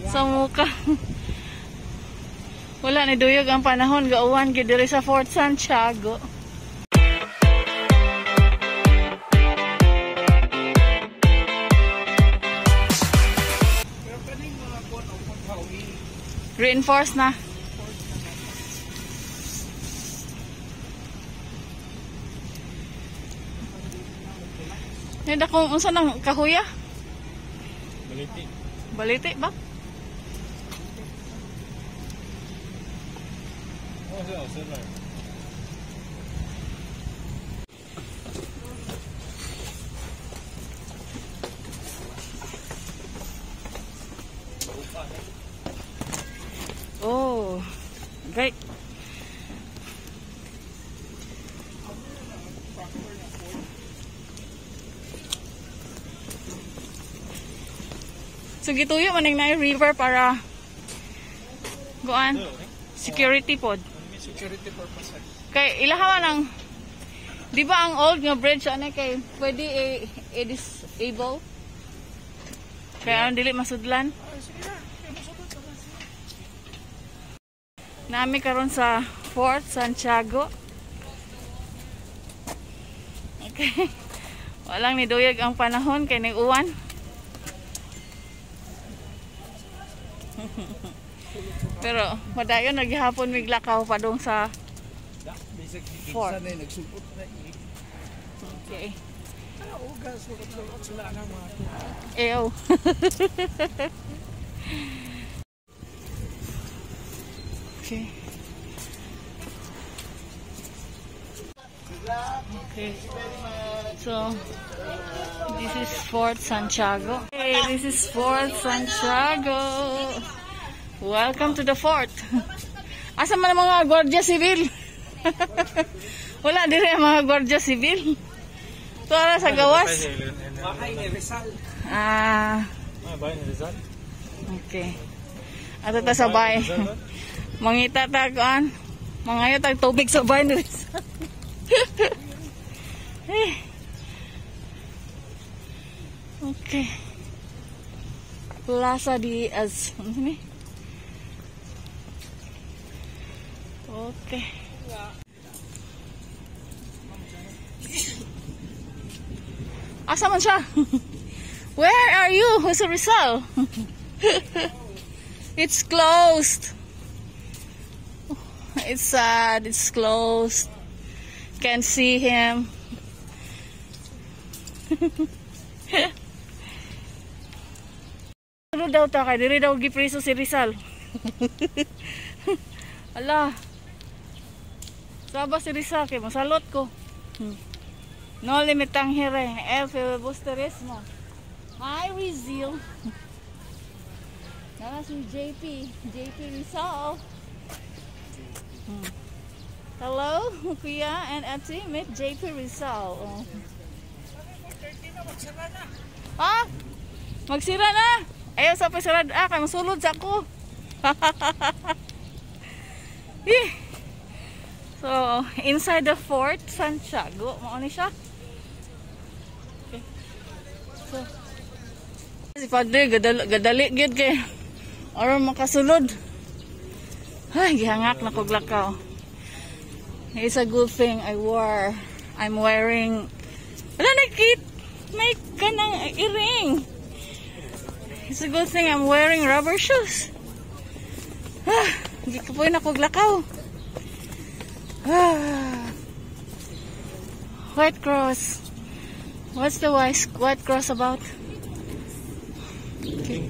Sa muka. Wala ni duyog ang panahon, gauwan gyud diri sa Fort Santiago. Reinforce na. Nida kung unsa nang kahuya? Baliti. Baliti ba? Oh, siya, sila. Oh, great. So gituyo man na river para goan security pod. Security purposes. Kay ilaha man ang, di ba ang old nga bridge ani kay pwede i-disable? Kaya ang dili masudlan. Nami karon sa Fort Santiago. Okay. Walang niduyag ang panahon kay nag-uwan. Pero madayon naghihapon miglakaw padung sa Fort. Okay. Ew. Okay. Okay. So, this is Fort Santiago. Hey, this is Fort Santiago. Welcome to the fort. Asa man ang mga Guardia Civil? Wala dire ang mga Guardia Civil. Tuara sa gawas. Bahay ni Rizal. Ah, Ah, bahay ni Rizal. Okay. Ato ta sa bay. Mangita ta kuan. Mangayo tag tubig sa bay ni Rizal. Eh. Okay. Plaza de Az. Ano ni? Okay. Asa man siya? Where are you, Jose Rizal? It's closed. It's sad. It's closed. Can't see him. Ano daw ta kay diri daw gipreso si Rizal. Ala. Saba si Rizal kay masalot ko. No limitang here. El filibusterismo. Hi, Rizal. Nara si JP. JP Rizal. Hello, Kuya and Ate. Meet JP Rizal. Oh. Ah! Magsira na! Ayaw sa pasarad. Ah, kay masulod sa ako. Eh. So, inside the Fort Santiago. Mao ni siya. Okay. So, si Padre, gadali gyud kay aron makasulod. Ay, gihangak na kog lakaw. It's a good thing I wore. I'm wearing, wala na kit. May kanang earring. It's a good thing I'm wearing rubber shoes. Ah, gikapoy na kog lakaw. Ah. White Cross. What's the White Cross about? Okay.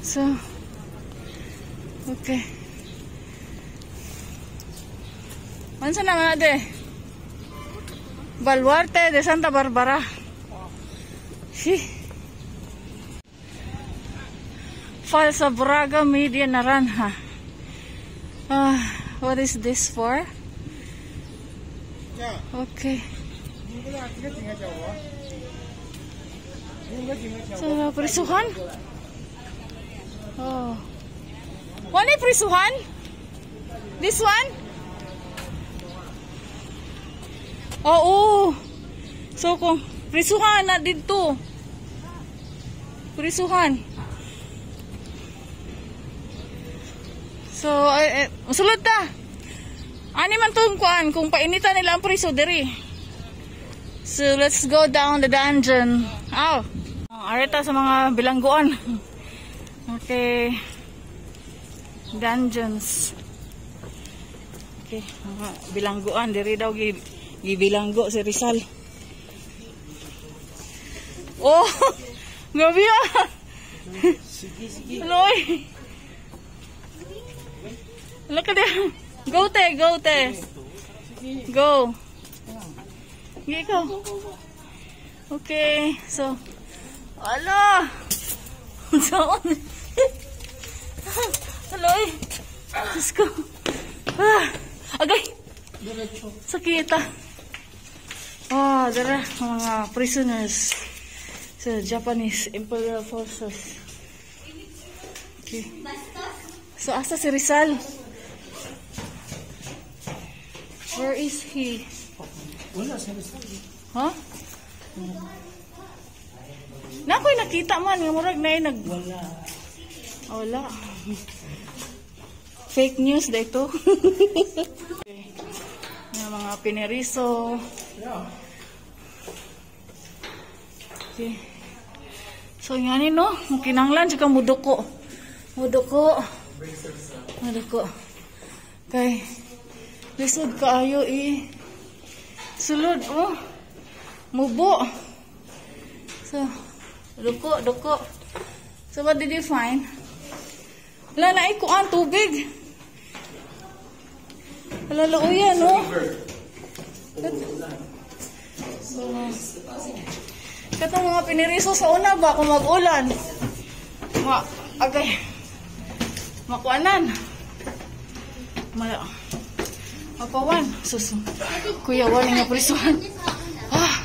So, okay. Unsa na nga de? Baluarte de Santa Barbara. Si. Falsa Braga Media Naranja. What is this for? Okay. So, prisuhan? Oh. Wala prisuhan? This one? Oo. So, kung prisuhan na dito. Prisuhan. So, ay, ay, musulod ta. Ani man tong kuan kung painitan nila ang priso diri. So, let's go down the dungeon. Aw. Arita sa mga bilangguan. Okay. Dungeons. Okay, mga bilangguan diri daw gibilanggo si Rizal. Oh, grabe ah. Sige, sige. Loy. Look at them. Go te, go te. Go. Sige ikaw. Okay, so ala. Saan? Aloy. Diyos ko. Ah, agay. Diretso. Sakit ah. Ah, dara mga prisoners sa Japanese Imperial Forces. Okay. So, asa si Rizal? Where is he? Wala sa Rizal. Huh? Na ako'y nakita man, nga murag na nag. Wala. Oh, wala. Fake news dito. Okay. Yung mga pineriso. Okay. So, yan no? Kinanglan siya muduko. Muduko. Muduko. Kay, lisod kaayo eh. Sulod, oh. Mubo. So, duko, duko. So, what did you find? Wala na ikuan tubig. Wala luuyan, no? So, katong mga piniriso sa una ba kung mag-ulan? Ma, agay. Makuanan. Ma, mapawan. Sus, kuya, wala nga prisuhan. Ah,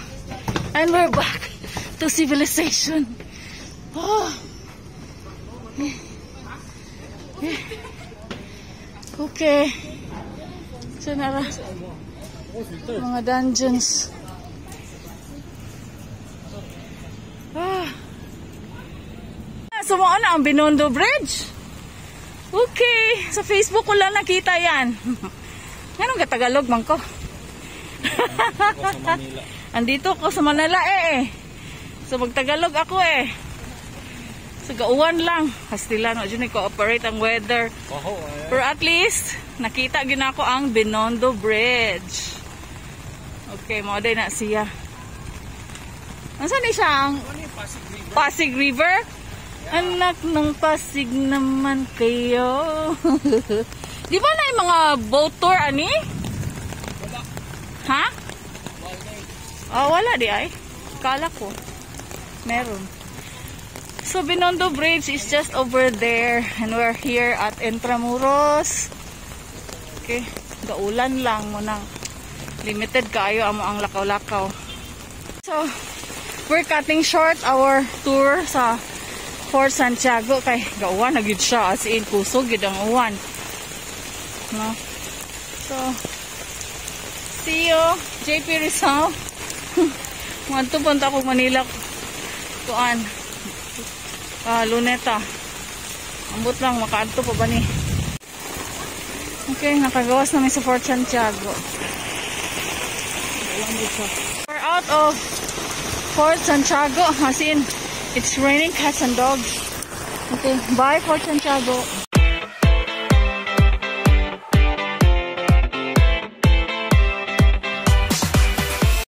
and we're back to civilization. Oh. Eh. Eh. Okay. So, nara. Mga dungeons. Ah. So, mao na ang Binondo Bridge. Okay. Sa Facebook ko lang nakita yan. Nganong Tagalog man ko? Ako sa Manila. Andito ko sa Manila eh. Eh. So magtagalog ako eh. So gauwan lang. Kastila no dyan cooperate ang weather. Kaho, ay. Pero at least nakita gyud nako ang Binondo Bridge. Okay, mao day na siya. Asa ni siya ang Pasig River? Pasig River? Anak ng Pasig naman kayo. Di ba na yung mga boat tour ani? Wala. Ha? Wala. Oh, wala di ay. Kala ko. Meron. So, Binondo Bridge is just over there. And we're here at Intramuros. Okay. Gaulan lang mo nang limited kaayo amo ang lakaw-lakaw. So, we're cutting short our tour sa Fort Santiago kay gauwan na gyud siya, as in kusog gyud ang uwan. No? So, see you, JP Rizal. Ngadto punta ako Manila kuan. Ah, Luneta. Ambot lang makaadto pa ba ni. Okay, nakagawas namin sa Fort Santiago. We're out of Fort Santiago. As in, it's raining cats and dogs. Okay, bye, Fort Santiago.